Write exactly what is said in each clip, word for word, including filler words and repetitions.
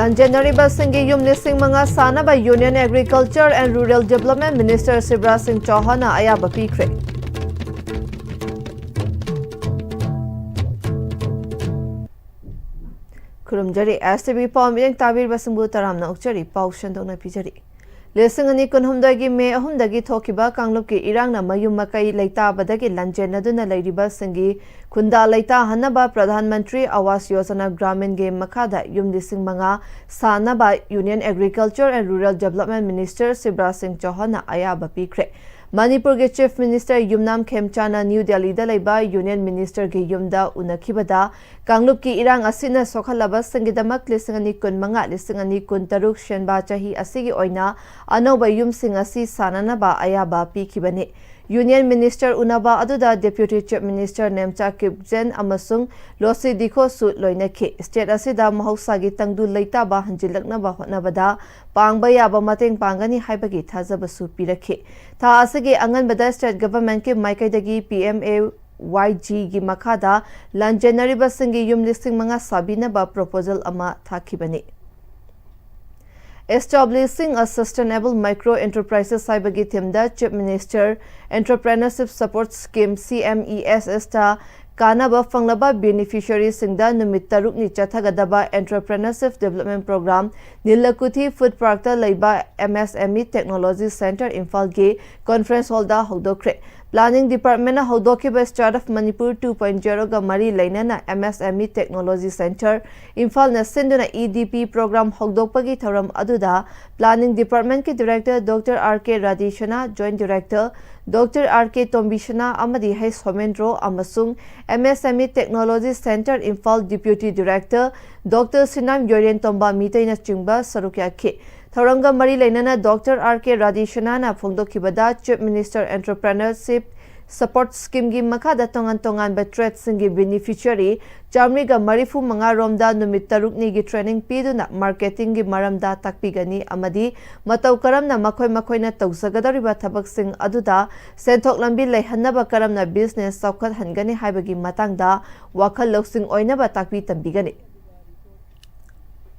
ꯂꯥꯟꯖꯦꯟꯅꯔꯤꯕꯁꯤꯡꯒꯤ ꯌꯨꯝ ꯂꯤꯁꯤꯡ ꯃꯉꯥ ꯁꯥꯅꯕ Union Agriculture and Rural Development Minister Shivraj ꯁꯤꯡ ꯆꯧꯍꯥꯟꯅ ꯑꯌꯥꯕ ꯄꯤꯈ꯭ꯔꯦ꯫ ꯈꯨꯔꯨꯝꯖꯔꯤ꯫ ꯑꯦꯁ ꯇꯤ ꯚꯤ ꯄꯥꯎ ꯃꯤꯠꯌꯦꯡ ꯇꯥꯕꯤꯔꯤꯕꯁꯤꯡꯕꯨ ꯇꯔꯥꯝꯅ ꯑꯣꯛꯆꯔꯤ꯫ ꯄꯥꯎ ꯁꯟꯗꯣꯛꯅ ꯄꯤꯖꯔꯤ꯫ ꯂꯤꯁꯤꯡ ꯑꯅꯤ ꯀꯨꯟꯍꯨꯝꯗꯣꯏꯒꯤ ꯃꯦ ꯑꯍꯨꯝꯗꯒꯤ ꯊꯣꯛꯈꯤꯕ ꯀꯥꯡꯂꯨꯞꯀꯤ ꯏꯔꯥꯡꯅ ꯃꯌꯨꯝ ꯃꯀꯩ ꯂꯩꯇꯥꯕꯗꯒꯤ ꯂꯥꯟꯖꯦꯟꯅꯗꯨꯅ ꯂꯩꯔꯤꯕꯁꯤꯡꯒꯤ ꯈꯨꯟꯗꯥ ꯂꯩꯇꯥꯍꯟꯅꯕ ꯄ꯭ꯔꯙꯥꯟ ꯃꯟꯇ꯭ꯔꯤ ꯑꯥꯋꯥꯁ ꯌꯣꯖꯅꯥ ꯒ꯭ꯔꯥꯃꯤꯟꯒꯤ ꯃꯈꯥꯗ ꯌꯨꯝ ꯂꯤꯁꯤꯡ ꯃꯉꯥ ꯁꯥꯅꯕ Union Agriculture and Rural Development Minister Shivraj ꯁꯤꯡ ꯆꯧꯍꯥꯟꯅ ꯑꯌꯥꯕ ꯄꯤꯈ꯭ꯔꯦ꯫ ꯃꯅꯤꯄꯨꯔꯒꯤ Chief Minister ꯌꯨꯝꯅꯥꯝ ꯈꯦꯝꯆꯥꯟꯅ ꯅ꯭ꯌꯨ ꯗꯦꯜꯂꯤꯗ ꯂꯩꯕ Union Ministerꯒꯤ ꯌꯨꯝꯗ ꯎꯅꯈꯤꯕꯗ, ꯀꯥꯡꯂꯨꯞꯀꯤ ꯏꯔꯥꯡ ꯑꯁꯤꯅ ꯁꯣꯛꯍꯜꯂꯕꯁꯤꯡꯒꯤꯗꯃꯛ ꯂꯤꯁꯤꯡ ꯑꯅꯤ ꯀꯨꯟꯃꯉꯥ, ꯂꯤꯁꯤꯡ ꯑꯅꯤ ꯀꯨꯟꯇꯔꯨꯛ ꯁꯦꯟꯕꯥ ꯆꯍꯤ ꯑꯁꯤꯒꯤ ꯑꯣꯏꯅ ꯑꯅꯧꯕ ꯌꯨꯝꯁꯤꯡ ꯑꯁꯤ ꯁꯥꯅꯅꯕ ꯑꯌꯥꯕ ꯄꯤꯈꯤꯕꯅꯤ꯫ Union Minister ꯎꯅꯕ ꯑꯗꯨꯗ Deputy Chief Minister ꯅꯦꯝꯆꯥ ꯀꯤꯞꯖꯦꯟ ꯑꯃꯁꯨꯡ ꯂꯣꯁꯤ ꯗꯤꯈꯣꯁꯨ ꯂꯣꯏꯅꯈꯤ꯫ State ꯑꯁꯤꯗ ꯃꯍꯧꯁꯥꯒꯤ ꯇꯪꯗꯨ ꯂꯩꯇꯥꯕ ꯍꯟꯖꯤꯜꯂꯛꯅꯕ ꯍꯣꯠꯅꯕꯗ ꯄꯥꯡꯕ ꯌꯥꯕ ꯃꯇꯦꯡ ꯄꯥꯡꯒꯅꯤ ꯍꯥꯏꯕꯒꯤ ꯊꯥꯖꯕꯁꯨ ꯄꯤꯔꯛꯈꯤ꯫ ꯊꯥ ꯑꯁꯤꯒꯤ ꯑꯉꯟꯕꯗ State Governmentꯀꯤ ꯃꯥꯏꯀꯩꯗꯒꯤ P M A Y Gꯒꯤ ꯃꯈꯥꯗ ꯂꯥꯟꯖꯦꯟꯅꯔꯤꯕꯁꯤꯡꯒꯤ ꯌꯨꯝ ꯂꯤꯁꯤꯡ ꯃꯉꯥ ꯁꯥꯕꯤꯅꯕ proposal ꯑꯃ ꯊꯥꯈꯤꯕꯅꯤ꯫ Establishing a Sustainable Micro Enterprises ꯍꯥꯏꯕꯒꯤ themeꯗ Chief Minister Entrepreneurship Support Scheme, C M E S S ꯇ ꯀꯥꯟꯅꯕ ꯐꯪꯂꯕ beneficiaryꯁꯤꯡꯗ ꯅꯨꯃꯤꯠ ꯇꯔꯨꯛꯅꯤ ꯆꯠꯊꯒꯗꯕ Entrepreneurship Development Program ꯅꯤꯂꯀꯨꯊꯤ Food Parkꯇ ꯂꯩꯕ M S M E Technology Centre ꯏꯝꯐꯥꯜꯒꯤ conference hallꯗ ꯍꯧꯗꯣꯛꯈ꯭ꯔꯦ꯫ Planning Departmentꯅ ꯍꯧꯗꯣꯛꯈꯤꯕ Startup Manipur two point zeroꯒ ꯃꯔꯤ ꯂꯩꯅꯅ M S M E Technology Centre ꯏꯝꯐꯥꯜꯅ ꯁꯤꯟꯗꯨꯅ E D P program ꯍꯧꯗꯣꯛꯄꯒꯤ ꯊꯧꯔꯝ ꯑꯗꯨꯗ Planning Departmentꯀꯤ Director Doctor R K ꯔꯥꯙꯦꯁꯅꯥ, Joint Director Doctor R K ꯇꯣꯝꯕꯤꯁꯅꯥ ꯑꯃꯗꯤ ꯍꯩꯁ ꯁꯣꯃꯦꯟꯗ꯭ꯔꯣ ꯑꯃꯁꯨꯡ M S M E Technology Centre Imphal Deputy Director Doctor ꯁꯤꯅꯥꯝ ꯌꯣꯏꯔꯦꯟ ꯇꯣꯝꯕ ꯃꯤꯇꯩꯅꯆꯤꯡꯕ ꯁꯔꯨꯛ ꯌꯥꯈꯤ꯫ ꯊꯧꯔꯝꯒ ꯃꯔꯤ ꯂꯩꯅꯅ Doctor R K ꯔꯥꯙꯦꯁꯅꯥꯅ ꯐꯣꯡꯗꯣꯛꯈꯤꯕꯗ, Chief Minister Entrepreneurship Support Schemeꯒꯤ ꯃꯈꯥꯗ ꯇꯣꯉꯥꯟ ꯇꯣꯉꯥꯟꯕ tradeꯁꯤꯡꯒꯤ beneficiary ꯆꯥꯃꯔꯤꯒ ꯃꯔꯤꯐꯨ ꯃꯉꯥ ꯔꯣꯝꯗ ꯅꯨꯃꯤꯠ ꯇꯔꯨꯛꯅꯤꯒꯤ training ꯄꯤꯗꯨꯅ marketingꯒꯤ ꯃꯔꯝꯗ ꯇꯥꯛꯄꯤꯒꯅꯤ ꯑꯃꯗꯤ ꯃꯇꯧ ꯀꯔꯝꯅ ꯃꯈꯣꯏ ꯃꯈꯣꯏꯅ ꯇꯧꯖꯒꯗꯧꯔꯤꯕ ꯊꯕꯛꯁꯤꯡ ꯑꯗꯨꯗ ꯁꯦꯟꯊꯣꯛ ꯂꯝꯕꯤ ꯂꯩꯍꯟꯅꯕ ꯀꯔꯝꯅ business ꯆꯥꯎꯈꯠꯍꯟꯒꯅꯤ ꯍꯥꯏꯕꯒꯤ ꯃꯇꯥꯡꯗ ꯋꯥꯈꯜ ꯂꯧꯁꯤꯡ ꯑꯣꯏꯅꯕ ꯇꯥꯛꯄꯤ ꯇꯝꯕꯤꯒꯅꯤ꯫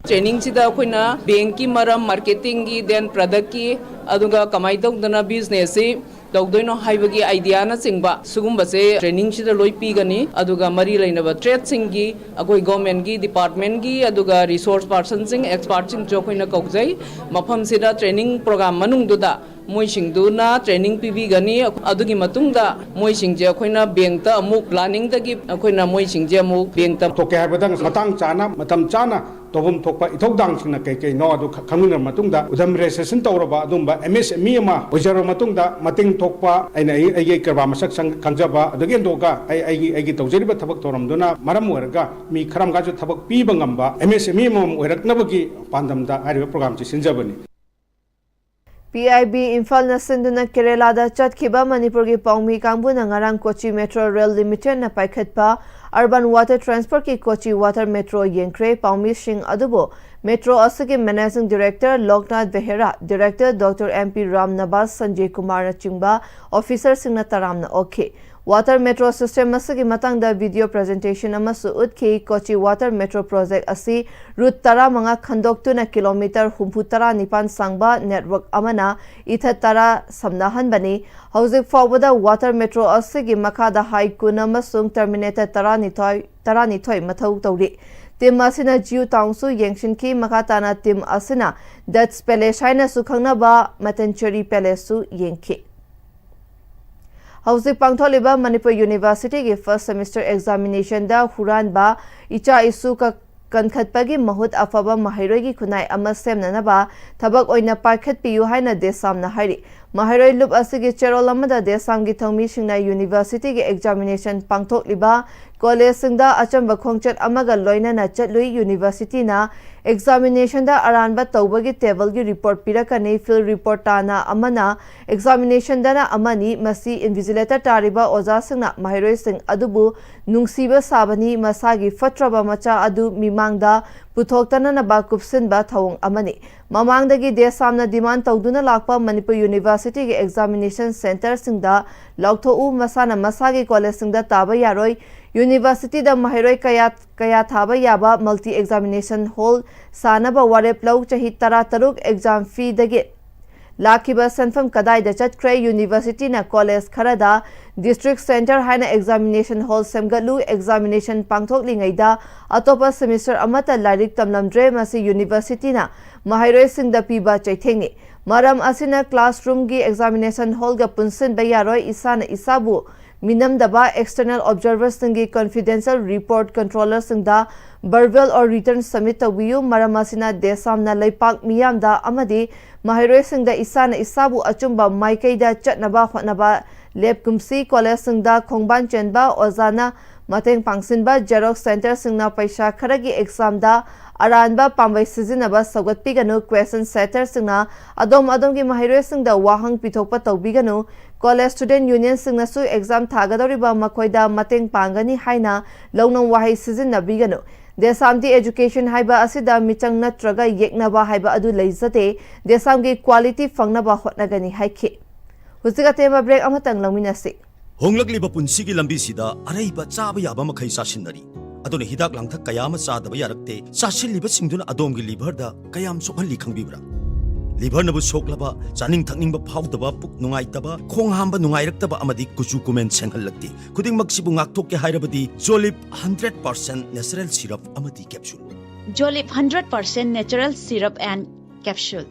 ꯇ꯭ꯔꯦꯅꯤꯡꯁꯤꯗ ꯑꯩꯈꯣꯏꯅ ꯕꯦꯡꯀꯤ ꯃꯔꯝ, ꯃꯥꯔꯀꯦꯇꯤꯡꯒꯤ, ꯗꯦꯟ ꯄ꯭ꯔꯗꯛꯀꯤ, ꯑꯗꯨꯒ ꯀꯃꯥꯏꯅ ꯇꯧꯗꯅ ꯕꯤꯖꯤꯅꯦꯁꯁꯤ ꯇꯧꯗꯣꯏꯅꯣ ꯍꯥꯏꯕꯒꯤ ꯑꯥꯏꯗꯤꯌꯥꯅꯆꯤꯡꯕ ꯁꯤꯒꯨꯝꯕꯁꯦ ꯇ꯭ꯔꯦꯅꯤꯡꯁꯤꯗ ꯂꯣꯏ ꯄꯤꯒꯅꯤ꯫ ꯑꯗꯨꯒ ꯃꯔꯤ ꯂꯩꯅꯕ ꯇ꯭ꯔꯦꯗꯁꯤꯡꯒꯤ, ꯑꯩꯈꯣꯏ ꯒꯣꯔꯃꯦꯟꯒꯤ ꯗꯤꯄꯥꯔꯠꯃꯦꯟꯒꯤ, ꯑꯗꯨꯒ ꯔꯤꯁꯣꯔꯁ ꯄꯥꯔꯁꯟꯁꯤꯡ, ꯑꯦꯛꯁꯄꯥꯔꯠꯁꯤꯡꯁꯨ ꯑꯩꯈꯣꯏꯅ ꯀꯧꯖꯩ꯫ ꯃꯐꯝꯁꯤꯗ ꯇ꯭ꯔꯦꯅꯤꯡ ꯄ꯭ꯔꯣꯒ꯭ꯔꯥꯝ ꯃꯅꯨꯡꯗꯨꯗ ꯃꯣꯏꯁꯤꯡꯗꯨꯅ ꯇ꯭ꯔꯦꯅꯤꯡ ꯄꯤꯕꯤꯒꯅꯤ꯫ ꯑꯗꯨꯒꯤ ꯃꯇꯨꯡꯗ ꯃꯣꯏꯁꯤꯡꯁꯦ ꯑꯩꯈꯣꯏꯅ ꯕꯦꯡꯛꯇ ꯑꯃꯨꯛ, ꯄ꯭ꯂꯥꯅꯤꯡꯗꯒꯤ ꯑꯩꯈꯣꯏꯅ ꯃꯣꯏꯁꯤꯡꯁꯦ ꯑꯃꯨꯛ ꯕꯦꯡꯛꯇ ꯊꯣꯛꯀꯦ ꯍꯥꯏꯕꯗ ꯃꯇꯥꯡ ꯆꯥꯅ, ꯃꯇꯝ ꯆꯥꯅ ꯇꯧꯐꯝ ꯊꯣꯛꯄ ꯏꯊꯧꯗꯥꯡꯁꯤꯡꯅ ꯀꯩ ꯀꯩꯅꯣ ꯑꯗꯨ ꯈ-, ꯈꯪꯃꯤꯟꯅꯔꯕ ꯃꯇꯨꯡꯗ, ꯎꯗꯝ ꯔꯦꯖꯤꯁꯇ꯭ꯔꯦꯁꯟ ꯇꯧꯔꯕ ꯑꯗꯨꯒꯨꯝꯕ ꯑꯦꯝ ꯑꯦꯁ ꯑꯦꯝ ꯏ ꯑꯃ ꯑꯣꯏꯖꯔꯕ ꯃꯇꯨꯡꯗ, ꯃꯇꯦꯡ ꯊꯣꯛꯄ ꯑꯩꯅ ꯑꯩ, ꯑꯩꯒꯤ ꯀꯔꯕꯥꯔ ꯃꯁꯛ ꯁꯪ-, ꯈꯪꯖꯕ, ꯑꯗꯨꯗꯒꯤ ꯍꯦꯟꯗꯣꯛꯑꯒ ꯑꯩ, ꯑꯩꯒꯤ, ꯑꯩꯒꯤ ꯇꯧꯖꯔꯤꯕ ꯊꯕꯛ ꯊꯧꯔꯝꯗꯨꯅ ꯃꯔꯝ ꯑꯣꯏꯔꯒ ꯃꯤ ꯈꯔ ꯑꯃꯒꯁꯨ ꯊꯕꯛ ꯄꯤꯕ ꯉꯝꯕ ꯑꯦꯝ ꯑꯦꯁ ꯑꯦꯝ ꯏ ꯑꯃꯃꯝ ꯑꯣꯏꯔꯛꯅꯕꯒꯤ ꯄꯥꯟꯗꯝꯗ ꯍꯥꯏꯔꯤꯕ ꯄ꯭ꯔꯣꯒ꯭ꯔꯥꯝꯁꯤ ꯁꯤꯟꯖꯕꯅꯤ꯫ ꯄꯤ ꯑꯥꯏ ꯕꯤ ꯏꯝꯐꯥꯜꯅ ꯁꯤꯟꯗꯨꯅ ꯀꯦꯔꯦꯂꯥꯗ ꯆꯠꯈꯤꯕ ꯃꯅꯤꯄꯨꯔꯒꯤ ꯄꯥꯎꯃꯤ ꯀꯥꯡꯕꯨꯅ ꯉꯔꯥꯡ ꯀꯣꯆꯤ ꯃꯦꯇ꯭ꯔꯣ ꯔꯦꯜ ꯂꯤꯃꯤꯇꯦꯗꯅ ꯄꯥꯏꯈꯠꯄ ꯑꯔꯕꯥꯟ ꯋꯥꯇꯔ ꯇ꯭ꯔꯥꯟꯁꯄꯣꯔꯠꯀꯤ ꯀꯣꯆꯤ ꯋꯥꯇꯔ ꯃꯦꯇ꯭ꯔꯣ ꯌꯦꯡꯈ꯭ꯔꯦ꯫ ꯄꯥꯎꯃꯤꯁꯤꯡ ꯑꯗꯨꯕꯨ ꯃꯦꯇ꯭ꯔꯣ ꯑꯁꯤꯒꯤ managing director Loknath Behera, director doctor M P Ram Navas, Sanjay ꯀꯨꯃꯥꯔꯅꯆꯤꯡꯕ ꯑꯣꯐꯤꯁꯔꯁꯤꯡꯅ ꯇꯔꯥꯝꯅ ꯑꯣꯛꯈꯤ꯫ ꯋꯥꯇꯔ ꯃꯦꯇ꯭ꯔꯣ ꯁꯤꯁꯇꯦꯝ ꯑꯁꯤꯒꯤ ꯃꯇꯥꯡꯗ ꯚꯤꯗꯤꯑꯣ ꯄ꯭ꯔꯖꯦꯟꯇꯦꯁꯟ ꯑꯃꯁꯨ ꯎꯠꯈꯤ꯫ ꯀꯣꯆꯤ ꯋꯥꯇꯔ ꯃꯦꯇ꯭ꯔꯣ ꯄ꯭ꯔꯣꯖꯦꯛ ꯑꯁꯤ ꯔꯨꯠ ꯇꯔꯥꯃꯉꯥ ꯈꯟꯗꯣꯛꯇꯨꯅ ꯀꯤꯂꯣꯃꯤꯇꯔ ꯍꯨꯝꯐꯨꯇꯔꯥ ꯅꯤꯄꯥꯟ ꯁꯥꯡꯕ ꯅꯦꯠꯋꯔꯛ ꯑꯃꯅ ꯏꯊꯠ ꯇꯔꯥ ꯁꯝꯅꯍꯟꯕꯅꯤ꯫ ꯍꯧꯖꯤꯛ ꯐꯥꯎꯕꯗ ꯋꯥꯇꯔ ꯃꯦꯇ꯭ꯔꯣ ꯑꯁꯤꯒꯤ ꯃꯈꯥꯗ ꯍꯥꯏ ꯀꯨꯟ ꯑꯃꯁꯨꯡ ꯇꯔꯃꯤꯅꯦꯇꯔ ꯇꯔꯥꯅꯤꯊꯣꯏ, ꯇꯔꯥꯅꯤꯊꯣꯏ ꯃꯊꯧ ꯇꯧꯔꯤ꯫ ꯇꯤꯝ ꯑꯁꯤꯅ ꯖꯤꯎ ꯇꯥꯎꯟꯁꯨ ꯌꯦꯡꯁꯤꯟꯈꯤ꯫ ꯃꯈꯥ ꯇꯥꯅ ꯇꯤꯝ ꯑꯁꯤꯅ ꯗꯠꯁ ꯄꯦꯂꯦꯁ ꯍꯥꯏꯅꯁꯨ ꯈꯪꯅꯕ ꯃꯇꯟꯆꯦꯔꯤ ꯄꯦꯂꯦꯁꯁꯨ ꯌꯦꯡꯈꯤ꯫ ꯍꯧꯖꯤꯛ ꯄꯥꯡꯊꯣꯛꯂꯤꯕ ꯃꯅꯤꯄꯨꯔ ꯌꯨꯅꯤꯚꯔꯁꯤꯇꯤꯒꯤ ꯐꯥꯔꯁ ꯁꯦꯃꯤꯁꯇꯔ ꯑꯦꯛꯖꯥꯃꯤꯅꯦꯁꯟꯗ ꯍꯨꯔꯥꯟꯕ, ꯏꯆꯥ ꯏꯁꯨ ꯀ-, ꯀꯟꯈꯠꯄꯒꯤ ꯃꯍꯨꯠ ꯑꯐꯕ ꯃꯍꯩꯔꯣꯏꯒꯤ ꯈꯨꯟꯅꯥꯏ ꯑꯃ ꯁꯦꯝꯅꯅꯕ ꯊꯕꯛ ꯑꯣꯏꯅ ꯄꯥꯏꯈꯠꯄꯤꯌꯨ ꯍꯥꯏꯅ ꯗꯦꯁꯥꯝꯅ ꯍꯥꯏꯔꯤ꯫ ꯃꯍꯩꯔꯣꯏ ꯂꯨꯞ ꯑꯁꯤꯒꯤ ꯆꯦꯔꯣꯜ ꯑꯃꯗ ꯗꯦꯁꯥꯝꯒꯤ ꯊꯧꯃꯤꯁꯤꯡꯅ ꯌꯨꯅꯤꯚꯔꯁꯤꯇꯤꯒꯤ ꯑꯦꯛꯖꯥꯃꯤꯅꯦꯁꯟ ꯄꯥꯡꯊꯣꯛꯂꯤꯕ ꯀꯣꯂꯦꯖꯁꯤꯡꯗ ꯑꯆꯝꯕ ꯈꯣꯡꯆꯠ ꯑꯃꯒ ꯂꯣꯏꯅꯅ ꯆꯠꯂꯨꯏ꯫ ꯌꯨꯅꯤꯚꯔꯁꯤꯇꯤꯅ ꯑꯦꯛꯖꯥꯃꯤꯅꯦꯁꯟꯗ ꯑꯔꯥꯟꯕ ꯇꯧꯕꯒꯤ ꯇꯦꯕꯜꯒꯤ ꯔꯤꯄꯣꯔꯠ ꯄꯤꯔꯛꯀꯅꯤ꯫ ꯐꯤꯜꯗ ꯔꯤꯄꯣꯔꯠ ꯇꯥꯅ ꯑꯃꯅ ꯑꯦꯛꯖꯥꯃꯤꯅꯦꯁꯟꯗꯅ ꯑꯃꯅꯤ꯫ ꯃꯁꯤ ꯏꯟꯚꯤꯖꯤꯂꯦꯇꯔ ꯇꯥꯔꯤꯕ ꯑꯣꯖꯥꯁꯤꯡꯅ ꯃꯍꯩꯔꯣꯏꯁꯤꯡ ꯑꯗꯨꯕꯨ ꯅꯨꯡꯁꯤꯕ ꯁꯥꯕꯅꯤ꯫ ꯃꯁꯥꯒꯤ ꯐꯠꯇ꯭ꯔꯕ ꯃꯆꯥ ꯑꯗꯨ ꯃꯤꯃꯥꯡꯗ ꯄꯨꯊꯣꯛꯇꯅꯅꯕ ꯀꯨꯞꯁꯤꯟꯕ ꯊꯧꯑꯣꯡ ꯑꯃꯅꯤ꯫ ꯃꯃꯥꯡꯗꯒꯤ ꯗꯦꯁꯥꯝꯅ ꯗꯤꯃꯥꯟ ꯇꯧꯗꯨꯅ ꯂꯥꯛꯄ ꯃꯅꯤꯄꯨꯔ ꯌꯨꯅꯤꯚꯔꯁꯤꯇꯤꯒꯤ ꯑꯦꯛꯖꯥꯃꯤꯅꯦꯁꯟ ꯁꯦꯟꯇꯔꯁꯤꯡꯗ ꯂꯥꯎꯊꯣꯛꯎ, ꯃꯁꯥꯅ ꯃꯁꯥꯒꯤ ꯀꯣꯂꯦꯖꯁꯤꯡꯗ ꯇꯥꯕ ꯌꯥꯔꯣꯏ꯫ University ꯗ ꯃꯍꯩꯔꯣꯏ ꯀꯌꯥ, ꯀꯌꯥ ꯊꯥꯕ ꯌꯥꯕ multi examination hall ꯁꯥꯅꯕ ꯋꯥꯔꯦꯞ ꯂꯧ꯫ ꯆꯍꯤ ꯇꯔꯥꯇꯔꯨꯛ exam fee ꯗꯒꯤ ꯂꯥꯛꯈꯤꯕ ꯁꯦꯟꯐꯝ ꯀꯗꯥꯏꯗ ꯆꯠꯈ꯭ꯔꯦ? University ꯅ college ꯈꯔꯗ district centre ꯍꯥꯏꯅ examination hall ꯁꯦꯝꯒꯠꯂꯨ꯫ Examination ꯄꯥꯡꯊꯣꯛꯂꯤꯉꯩꯗ ꯑꯇꯣꯞꯄ semester ꯑꯃꯠꯇ ꯂꯥꯏꯔꯤꯛ ꯇꯝꯂꯝꯗ꯭ꯔꯦ꯫ ꯃꯁꯤ university ꯅ ꯃꯍꯩꯔꯣꯏꯁꯤꯡꯗ ꯄꯤꯕ ꯆꯩꯊꯦꯡꯅꯤ꯫ ꯃꯔꯝ ꯑꯁꯤꯅ classroom ꯒꯤ examination hall ꯒ ꯄꯨꯟꯁꯤꯟꯕ ꯌꯥꯔꯣꯏ꯫ ꯏꯁꯥꯅ ꯏꯁꯥꯕꯨ ꯃꯤꯅꯝꯗꯕ external observer ꯁꯤꯡꯒꯤ confidential report controller ꯁꯤꯡꯗ verbal or written submit ꯇꯧꯕꯤꯌꯨ꯫ ꯃꯔꯝ ꯑꯁꯤꯅ DESAM ꯅ ꯂꯩꯄꯥꯛ ꯃꯤꯌꯥꯝꯗ ꯑꯃꯗꯤ ꯃꯍꯩꯔꯣꯏꯁꯤꯡꯗ ꯏꯁꯥꯅ ꯏꯁꯥꯕꯨ ꯑꯆꯨꯝꯕ ꯃꯥꯏꯀꯩꯗ ꯆꯠꯅꯕ ꯍꯣꯠꯅꯕ ꯂꯦꯞꯀꯨꯝꯁꯤ꯫ College ꯁꯤꯡꯗ ꯈꯣꯡꯕꯥꯟ ꯆꯦꯟꯕ, ꯑꯣꯖꯥꯅ ꯃꯇꯦꯡ ꯄꯥꯡꯁꯤꯟꯕ, xerox centre ꯁꯤꯡꯅ ꯄꯩꯁꯥ ꯈꯔꯒꯤ exam ꯗ ꯑꯔꯥꯟꯕ ꯄꯥꯝꯕꯩ ꯁꯤꯖꯤꯟꯅꯕ ꯁꯧꯒꯠꯄꯤꯒꯅꯨ꯫ Question setter ꯁꯤꯡꯅ ꯑꯗꯣꯝ ꯑꯗꯣꯝꯒꯤ ꯃꯍꯩꯔꯣꯏꯁꯤꯡꯗ ꯋꯥꯍꯪ ꯄꯤꯊꯣꯛꯄ ꯇꯧꯕꯤꯒꯅꯨ꯫ College student union ꯁꯤꯡꯅꯁꯨ exam ꯊꯥꯒꯗꯧꯔꯤꯕ ꯃꯈꯣꯏꯗ ꯃꯇꯦꯡ ꯄꯥꯡꯒꯅꯤ ꯍꯥꯏꯅ ꯂꯧꯅꯝ ꯋꯥꯍꯩ ꯁꯤꯖꯤꯟꯅꯕꯤꯒꯅꯨ꯫ DESAM ꯗꯤ education ꯍꯥꯏꯕ ꯑꯁꯤꯗ ꯃꯤꯆꯪ ꯅꯠꯇ꯭ꯔꯒ ꯌꯦꯛꯅꯕ ꯍꯥꯏꯕ ꯑꯗꯨ ꯂꯩꯖꯗꯦ꯫ DESAM ꯒꯤ quality ꯐꯪꯅꯕ ꯍꯣꯠꯅꯒꯅꯤ ꯍꯥꯏꯈꯤ꯫ ꯍꯧꯖꯤꯛ ꯑꯇꯦꯟꯕ break ꯑꯃꯇꯪ ꯂꯧꯃꯤꯟꯅꯁꯤ꯫ ꯍꯣꯡꯂꯛꯂꯤꯕ ꯄꯨꯟꯁꯤꯒꯤ ꯂꯝꯕꯤꯁꯤꯗ ꯑꯔꯩꯕ ꯆꯥꯕ ꯌꯥꯕ ꯃꯈꯩ ꯆꯥꯁꯤꯟꯅꯔꯤ꯫ ꯑꯗꯨꯅ ꯍꯤꯗꯥꯛ ꯂꯥꯡꯊꯛ ꯀꯌꯥ ꯑꯃ ꯆꯥꯗꯕ ꯌꯥꯔꯛꯇꯦ꯫ ꯆꯥꯁꯤꯜꯂꯤꯕꯁꯤꯡꯗꯨꯅ ꯑꯗꯣꯝꯒꯤ liver ꯗ ꯀꯌꯥꯝ ꯁꯣꯛꯍꯜꯂꯤ ꯈꯪꯕꯤꯕ꯭ꯔꯥ? Liver ꯅꯕꯨ ꯁꯣꯛꯂꯕ, ꯆꯥꯅꯤꯡ ꯊꯛꯅꯤꯡꯕ ꯐꯥꯎꯗꯕ, ꯄꯨꯛ ꯅꯨꯡꯉꯥꯏꯇꯕ, ꯈꯣꯡ ꯍꯥꯝꯕ ꯅꯨꯡꯉꯥꯏꯔꯛꯇꯕ ꯑꯃꯗꯤ ꯀꯨꯆꯨ ꯀꯨꯃꯦꯟ ꯁꯦꯡꯍꯜꯂꯛꯇꯦ꯫ ꯈꯨꯗꯤꯡꯃꯛꯁꯤꯕꯨ ꯉꯥꯛꯊꯣꯛꯀꯦ ꯍꯥꯏꯔꯕꯗꯤ Jolip hundred percent natural syrup ꯑꯃꯗꯤ capsule꯫ Jolip hundred percent natural syrup and capsule꯫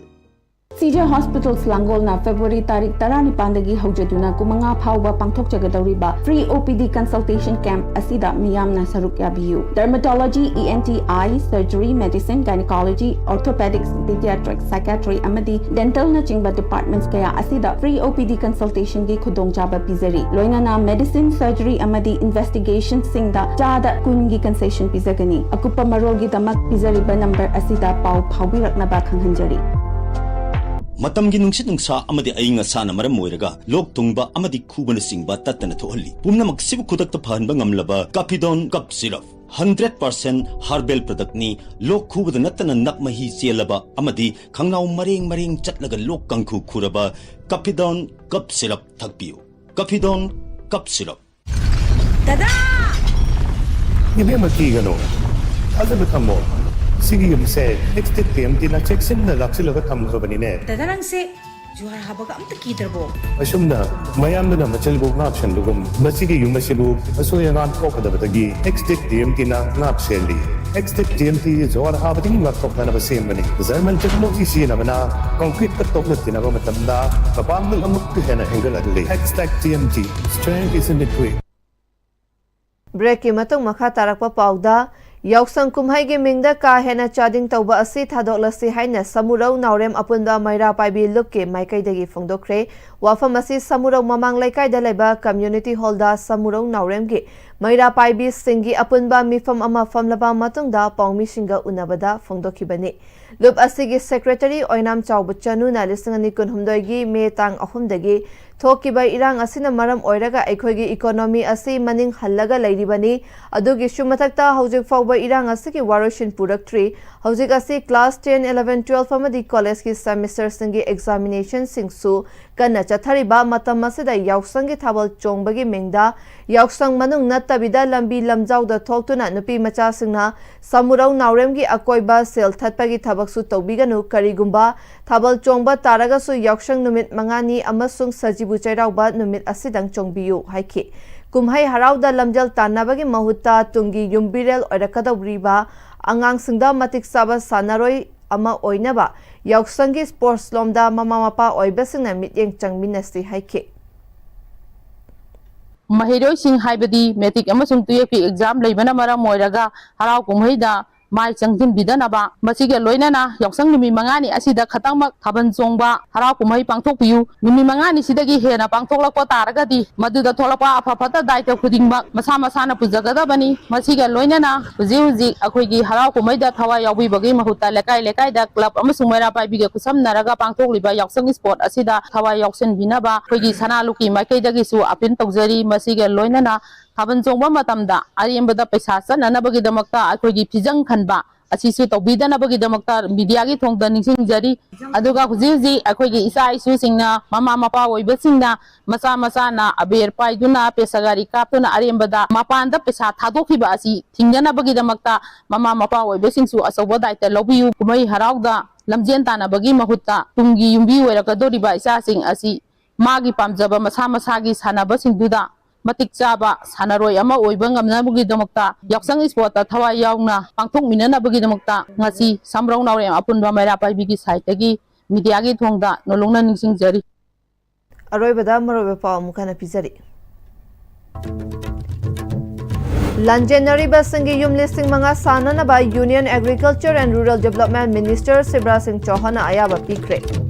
CJ Hospitals ꯂꯥꯡꯒꯣꯜꯅ February ꯇꯥꯔꯤꯛ ꯇꯔꯥꯅꯤꯄꯥꯟꯗꯒꯤ ꯍꯧꯖꯗꯨꯅ ꯀꯨꯟꯃꯉꯥ ꯐꯥꯎꯕ ꯄꯥꯡꯊꯣꯛꯆꯒꯗꯧꯔꯤꯕ free OPD consultation camp ꯑꯁꯤꯗ ꯃꯤꯌꯥꯝꯅ ꯁꯔꯨꯛ ꯌꯥꯕꯤꯌꯨ꯫ Dermatology, ENT, eye, surgery, medicine, gynecology, orthopedics, pediatrics, psychiatry ꯑꯃꯗꯤ dental ꯅꯆꯤꯡꯕ departments ꯀꯌꯥ ꯑꯁꯤꯗ free OPD consultation ꯒꯤ ꯈꯨꯗꯣꯡꯆꯥꯕ ꯄꯤꯖꯔꯤ꯫ ꯂꯣꯏꯅꯅ medicine, surgery ꯑꯃꯗꯤ investigation ꯁꯤꯡꯗ ꯆꯥꯗ ꯀꯨꯟꯒꯤ concession ꯄꯤꯖꯒꯅꯤ꯫ ꯑꯀꯨꯞꯄ ꯃꯔꯣꯜꯒꯤꯗꯃꯛ ꯄꯤꯖꯔꯤꯕ number ꯑꯁꯤꯗ ꯄꯥꯎ ꯐꯥꯎꯕꯤꯔꯛꯅꯕ ꯈꯪꯍꯟꯖꯔꯤ꯫ ꯃꯇꯝꯒꯤ ꯅꯨꯡꯁꯤꯠ ꯅꯨꯡꯁꯥ ꯑꯃꯗꯤ ꯑꯏꯪ ꯑꯁꯥꯅ ꯃꯔꯝ ꯑꯣꯏꯔꯒ ꯂꯣꯛ ꯊꯨꯡꯕ ꯑꯃꯗꯤ ꯈꯨꯕꯅꯆꯤꯡꯕ ꯇꯠꯇꯅ ꯊꯣꯛꯍꯜꯂꯤ꯫ ꯄꯨꯝꯅꯃꯛꯁꯤꯕꯨ ꯈꯨꯗꯛꯇ ꯐꯍꯟꯕ ꯉꯝꯂꯕ Capidone Cough Syrup hundred percent herbal product ꯅꯤ꯫ ꯂꯣꯛ ꯈꯨꯕꯗ ꯅꯠꯇꯅ ꯅꯞ ꯃꯍꯤ ꯆꯦꯜꯂꯕ ꯑꯃꯗꯤ ꯈꯪꯅꯥꯎ ꯃꯔꯦꯡ ꯃꯔꯦꯡ ꯆꯠꯂꯒ ꯂꯣꯛ ꯀꯥꯡꯈꯨ ꯈꯨꯔꯕ Capidone Cough Syrup ꯊꯛꯄꯤꯌꯨ꯫ Capidone Cough Syrup꯫ ꯗꯗꯥ! ꯏꯕꯦꯝꯃ, ꯀꯤꯒꯅꯨ, ꯊꯥꯖꯕ ꯊꯝꯃꯣ꯫ ꯁꯤꯒꯤ ꯌꯨꯝꯁꯦ ꯑꯦꯛꯁ ꯇꯦꯛ ꯇꯤ ꯑꯦꯝ ꯇꯤꯅ ꯆꯦꯛꯁꯤꯟꯅ ꯂꯥꯛꯁꯤꯜꯂꯒ ꯊꯝꯈ꯭ꯔꯕꯅꯤꯅꯦ꯫ ꯗꯥꯗꯥ, ꯅꯪꯁꯦ ꯖꯨꯍꯥꯔ ꯍꯥꯕꯒ ꯑꯝꯇ ꯀꯤꯗ꯭ꯔꯕꯣ? ꯑꯁꯨꯝꯅ ꯃꯌꯥꯝꯗꯨꯅ ꯃꯆꯤꯜꯕꯨ ꯉꯥꯛ ꯁꯦꯟꯕꯒꯨꯝ, ꯃꯁꯤꯒꯤ ꯌꯨꯝ ꯑꯁꯤꯕꯨ ꯑꯁꯣꯏ ꯑꯉꯥꯝ ꯊꯣꯛꯀꯗꯕꯗꯒꯤ ꯑꯦꯛꯁ ꯇꯦꯛ ꯇꯤ ꯑꯦꯝ ꯇꯤꯅ ꯉꯥꯛ ꯁꯦꯜꯂꯤ꯫ X tech T M T ꯖꯨꯍꯥꯔ ꯍꯥꯕꯗꯒꯤ ꯉꯥꯛꯊꯣꯛꯅꯅꯕ ꯁꯦꯝꯕꯅꯤ꯫ ꯖꯔꯃꯟ ꯇꯦꯛꯅꯣꯂꯣꯖꯤ ꯁꯤꯖꯤꯟꯅꯕꯅ ꯀꯪꯀ꯭ꯔꯤꯠꯀ ꯇꯣꯛꯂꯛꯇꯅꯕ ꯃꯇꯝꯗ ꯃꯄꯥꯡꯒꯜ ꯑꯃꯨꯛꯀ ꯍꯦꯟꯅ ꯍꯦꯟꯒꯠꯍꯜꯂꯤ꯫ X tech T M T, strength is in the grit꯫ ꯕ꯭ꯔꯦꯛꯀꯤ ꯃꯇꯨꯡ ꯃꯈꯥ ꯇꯥꯔꯛꯄ ꯄꯥꯎꯗ, ꯌꯥꯎꯁꯪ ꯀꯨꯝꯍꯩꯒꯤ ꯃꯤꯡꯗ ꯀꯥ ꯍꯦꯟꯅ ꯆꯥꯗꯤꯡ ꯇꯧꯕ ꯑꯁꯤ ꯊꯥꯗꯣꯛꯂꯁꯤ ꯍꯥꯏꯅ ꯁꯃꯨꯔꯧ ꯅꯥꯎꯔꯦꯝ ꯑꯄꯨꯟꯕ ꯃꯩꯔꯥ ꯄꯥꯏꯕꯤ ꯂꯨꯞꯀꯤ ꯃꯥꯏꯀꯩꯗꯒꯤ ꯐꯣꯡꯗꯣꯛꯈ꯭ꯔꯦ꯫ ꯋꯥꯐꯝ ꯑꯁꯤ ꯁꯃꯨꯔꯧ ꯃꯃꯥꯡ ꯂꯩꯀꯥꯏꯗ ꯂꯩꯕ ꯀꯝꯃ꯭ꯌꯨꯅꯤꯇꯤ ꯍꯣꯜꯗ ꯁꯃꯨꯔꯧ ꯅꯥꯎꯔꯦꯝꯒꯤ ꯃꯩꯔꯥ ꯄꯥꯏꯕꯤꯁꯤꯡꯒꯤ ꯑꯄꯨꯟꯕ ꯃꯤꯐꯝ ꯑꯃ ꯐꯝꯂꯕ ꯃꯇꯨꯡꯗ ꯄꯥꯎꯃꯤꯁꯤꯡꯒ ꯎꯅꯕꯗ ꯐꯣꯡꯗꯣꯛꯈꯤꯕꯅꯤ꯫ ꯂꯨꯞ ꯑꯁꯤꯒꯤ ꯁꯦꯀ꯭ꯔꯦꯇꯔꯤ ꯑꯣꯏꯅꯥꯝ ꯆꯥꯎꯕ ꯆꯅꯨꯅ ꯂꯤꯁꯤꯡ ꯑꯅꯤ ꯀꯨꯟꯍꯨꯝꯗꯣꯏꯒꯤ ꯃꯦ ꯇꯥꯡ ꯑꯍꯨꯝꯗꯒꯤ ꯊꯣꯛꯈꯤꯕ ꯏꯔꯥꯡ ꯑꯁꯤꯅ ꯃꯔꯝ ꯑꯣꯏꯔꯒ ꯑꯩꯈꯣꯏꯒꯤ ꯏꯀꯣꯅꯣꯃꯤ ꯑꯁꯤ ꯃꯅꯤꯡ ꯍꯜꯂꯒ ꯂꯩꯔꯤꯕꯅꯤ꯫ ꯑꯗꯨꯒꯤꯁꯨ ꯃꯊꯛꯇ ꯍꯧꯖꯤꯛ ꯐꯥꯎꯕ ꯏꯔꯥꯡ ꯑꯁꯤꯒꯤ ꯋꯥꯔꯣꯏꯁꯤꯟ ꯄꯨꯔꯛꯇ꯭ꯔꯤ꯫ ꯍꯧꯖꯤꯛ ꯑꯁꯤ ꯀ꯭ꯂꯥꯁ ꯇꯦꯟ, ꯏꯂꯦꯚꯦꯟ, ꯇꯨꯋꯦꯜꯐ ꯑꯃꯗꯤ ꯀꯣꯂꯦꯖꯀꯤ ꯁꯦꯃꯤꯁꯇꯔꯁꯤꯡꯒꯤ ꯑꯦꯛꯖꯥꯃꯤꯅꯦꯁꯟꯁꯤꯡꯁꯨ ꯀꯟꯅ ꯆꯠꯊꯔꯤꯕ ꯃꯇꯝ ꯑꯁꯤꯗ ꯌꯥꯎꯁꯪꯒꯤ ꯊꯥꯕꯜ ꯆꯣꯡꯕꯒꯤ ꯃꯤꯡꯗ ꯌꯥꯎꯁꯪ ꯃꯅꯨꯡ ꯅꯠꯇꯕꯤꯗ ꯂꯝꯕꯤ ꯂꯝꯖꯥꯎꯗ ꯊꯣꯛꯇꯨꯅ ꯅꯨꯄꯤ ꯃꯆꯥꯁꯤꯡꯅ ꯁꯃꯨꯔꯧ ꯅꯥꯎꯔꯦꯝꯒꯤ ꯑꯀꯣꯏꯕ ꯁꯦꯜ ꯊꯠꯄꯒꯤ ꯊꯕꯛꯁꯨ ꯇꯧꯕꯤꯒꯅꯨ꯫ ꯀꯔꯤꯒꯨꯝꯕ ꯊꯥꯕꯜ ꯆꯣꯡꯕ ꯇꯥꯔꯒꯁꯨ ꯌꯥꯎꯁꯪ ꯅꯨꯃꯤꯠ ꯃꯉꯥꯅꯤ ꯑꯃꯁꯨꯡ ꯁꯖꯤꯕꯨ ꯆꯩꯔꯥꯎꯕ ꯅꯨꯃꯤꯠ ꯑꯁꯤꯗꯪ ꯆꯣꯡꯕꯤꯌꯨ ꯍꯥꯏꯈꯤ꯫ ꯀꯨꯝꯍꯩ ꯍꯔꯥꯎꯗ ꯂꯝꯖꯦꯜ ꯇꯥꯟꯅꯕꯒꯤ ꯃꯍꯨꯠꯇ ꯇꯨꯡꯒꯤ ꯌꯨꯝꯕꯤꯔꯦꯜ ꯑꯣꯏꯔꯛꯀꯗꯧꯔꯤꯕ ꯑꯉꯥꯡꯁꯤꯡꯗ ꯃꯇꯤꯛ ꯆꯥꯕ ꯁꯥꯟꯅꯔꯣꯏ ꯑꯃ ꯑꯣꯏꯅꯕ ꯌꯥꯎꯁꯪꯒꯤ ꯁ꯭ꯄꯣꯔꯠꯁ ꯂꯣꯝꯗ ꯃꯃꯥ ꯃꯄꯥ ꯑꯣꯏꯕꯁꯤꯡꯅ ꯃꯤꯠꯌꯦꯡ ꯆꯪꯃꯤꯟꯅꯁꯤ ꯍꯥꯏꯈꯤ꯫ ꯃꯍꯩꯔꯣꯏꯁꯤꯡ ꯍꯥꯏꯕꯗꯤ ꯃꯦꯇ꯭ꯔꯤꯛ ꯑꯃꯁꯨꯡ ꯇꯨꯌꯦꯜꯐꯀꯤ ꯑꯦꯛꯖꯥꯝ ꯂꯩꯕꯅ ꯃꯔꯝ ꯑꯣꯏꯔꯒ ꯍꯔꯥꯎ ꯀꯨꯝꯍꯩꯗ ꯃꯥꯏ ꯆꯪꯁꯤꯟꯕꯤꯗꯅꯕ, ꯃꯁꯤꯒ ꯂꯣꯏꯅꯅ ꯌꯥꯎꯁꯪ ꯅꯨꯃꯤꯠ ꯃꯉꯥꯅꯤ ꯑꯁꯤꯗ ꯈꯇꯪꯃꯛ ꯊꯥꯕꯜ ꯆꯣꯡꯕ ꯍꯔꯥꯎ ꯀꯨꯝꯍꯩ ꯄꯥꯡꯊꯣꯛꯄꯤꯌꯨ꯫ ꯅꯨꯃꯤꯠ ꯃꯉꯥꯅꯤꯁꯤꯗꯒꯤ ꯍꯦꯟꯅ ꯄꯥꯡꯊꯣꯛꯂꯛꯄ ꯇꯥꯔꯒꯗꯤ ꯃꯗꯨꯗ ꯊꯣꯛꯂꯛꯄ ꯑꯐ ꯐꯠꯇ ꯗꯥꯏꯇ ꯈꯨꯗꯤꯡꯃꯛ ꯃꯁꯥ ꯃꯁꯥꯅ ꯄꯨꯖꯒꯗꯕꯅꯤ꯫ ꯃꯁꯤꯒ ꯂꯣꯏꯅꯅ ꯍꯧꯖꯤꯛ ꯍꯧꯖꯤꯛ ꯑꯩꯈꯣꯏꯒꯤ ꯍꯔꯥꯎ ꯀꯨꯝꯍꯩꯗ ꯊꯋꯥꯏ ꯌꯥꯎꯕꯤꯕꯒꯤ ꯃꯍꯨꯠꯇ ꯂꯩꯀꯥꯏ ꯂꯩꯀꯥꯏꯗ ꯀ꯭ꯂꯕ ꯑꯃꯁꯨꯡ ꯃꯩꯔꯥ ꯄꯥꯏꯕꯤꯒ ꯈꯨꯠꯁꯝꯅꯔꯒ ꯄꯥꯡꯊꯣꯛꯂꯤꯕ ꯌꯥꯎꯁꯪ ꯁ꯭ꯄꯣꯔꯠ ꯑꯁꯤꯗ ꯊꯋꯥꯏ ꯌꯥꯎꯁꯤꯟꯕꯤꯅꯕ ꯑꯩꯈꯣꯏꯒꯤ ꯁꯅꯥ ꯂꯨꯀꯤ ꯃꯥꯏꯀꯩꯗꯒꯤꯁꯨ ꯑꯄꯤꯜ ꯇꯧꯖꯔꯤ꯫ ꯃꯁꯤꯒ ꯂꯣꯏꯅꯅ ꯊꯥꯕꯜ ꯆꯣꯡꯕ ꯃꯇꯝꯗ ꯑꯔꯦꯝꯕꯗ ꯄꯩꯁꯥ ꯆꯠꯅꯅꯕꯒꯤꯗꯃꯛꯇ ꯑꯩꯈꯣꯏꯒꯤ ꯐꯤꯖꯪ ꯈꯟꯕ ꯑꯁꯤꯁꯨ ꯇꯧꯕꯤꯗꯅꯕꯒꯤꯗꯃꯛꯇ ꯃꯤꯗꯤꯌꯥꯒꯤ ꯊꯣꯡꯗ ꯅꯤꯡꯁꯤꯡꯖꯔꯤ꯫ ꯑꯗꯨꯒ ꯍꯧꯖꯤꯛ ꯍꯧꯖꯤꯛ ꯑꯩꯈꯣꯏꯒꯤ ꯏꯆꯥ ꯏꯁꯨꯁꯤꯡꯅ, ꯃꯃꯥ ꯃꯄꯥ ꯑꯣꯏꯕꯁꯤꯡꯅ ꯃꯆꯥ ꯃꯆꯥꯅ ꯑꯕꯦꯔ ꯄꯥꯏꯗꯨꯅ, ꯄꯦꯁꯥꯒꯥꯔꯤ ꯀꯥꯞꯇꯨꯅ ꯑꯔꯦꯝꯕꯗ ꯃꯄꯥꯟꯗ ꯄꯩꯁꯥ ꯊꯥꯗꯣꯛꯈꯤꯕ ꯑꯁꯤ ꯊꯤꯡꯅꯅꯕꯒꯤꯗꯃꯛꯇ ꯃꯃꯥ ꯃꯄꯥ ꯑꯣꯏꯕꯁꯤꯡꯁꯨ ꯑꯆꯧꯕ ꯗꯥꯏꯇ ꯂꯧꯕꯤꯌꯨ꯫ ꯀꯨꯝꯍꯩ ꯍꯔꯥꯎꯗ ꯂꯝꯖꯦꯟ ꯇꯥꯟꯅꯕꯒꯤ ꯃꯍꯨꯠꯇ ꯇꯨꯡꯒꯤ ꯌꯨꯝꯕꯤ ꯑꯣꯏꯔꯛꯀꯗꯧꯔꯤꯕ ꯏꯆꯥꯁꯤꯡ ꯑꯁꯤ ꯃꯥꯒꯤ ꯄꯥꯝꯖꯕ ꯃꯁꯥ ꯃꯁꯥꯒꯤ ꯁꯥꯟꯅꯕꯁꯤꯡꯗꯨꯗ ꯃꯇꯤꯛ ꯆꯥꯕ ꯁꯥꯟꯅꯔꯣꯏ ꯑꯃ ꯑꯣꯏꯕ ꯉꯝꯅꯕꯒꯤꯗꯃꯛꯇ ꯌꯥꯎꯁꯪ ꯏꯁꯄꯣꯔꯠꯇ ꯊꯋꯥꯏ ꯌꯥꯎꯅ ꯄꯥꯡꯊꯣꯛꯃꯤꯟꯅꯅꯕꯒꯤꯗꯃꯛꯇ ꯉꯁꯤ ꯁꯝꯕ꯭ꯔꯧ ꯅꯥꯎꯔꯦꯝ ꯑꯄꯨꯟꯕ ꯃꯩꯔꯥ ꯄꯥꯏꯕꯤꯒꯤ ꯁꯥꯏꯠꯇꯒꯤ ꯃꯤꯗꯤꯌꯥꯒꯤ ꯊꯣꯡꯗ ꯅꯣꯂꯨꯛꯅ ꯅꯤꯡꯁꯤꯡꯖꯔꯤ꯫ ꯑꯔꯣꯏꯕꯗ ꯃꯔꯨꯑꯣꯏꯕ ꯄꯥꯎ ꯑꯃꯨꯛ ꯍꯟꯅ ꯄꯤꯖꯔꯤ꯫ ꯂꯥꯟꯖꯦꯟꯅꯔꯤꯕꯁꯤꯡꯒꯤ ꯌꯨꯝ ꯂꯤꯁꯤꯡ ꯃꯉꯥ ꯁꯥꯅꯅꯕ Union Agriculture and Rural Development Minister Shivraj ꯁꯤꯡ ꯆꯧꯍꯥꯟꯅ ꯑꯌꯥꯕ ꯄꯤꯈ꯭ꯔꯦ꯫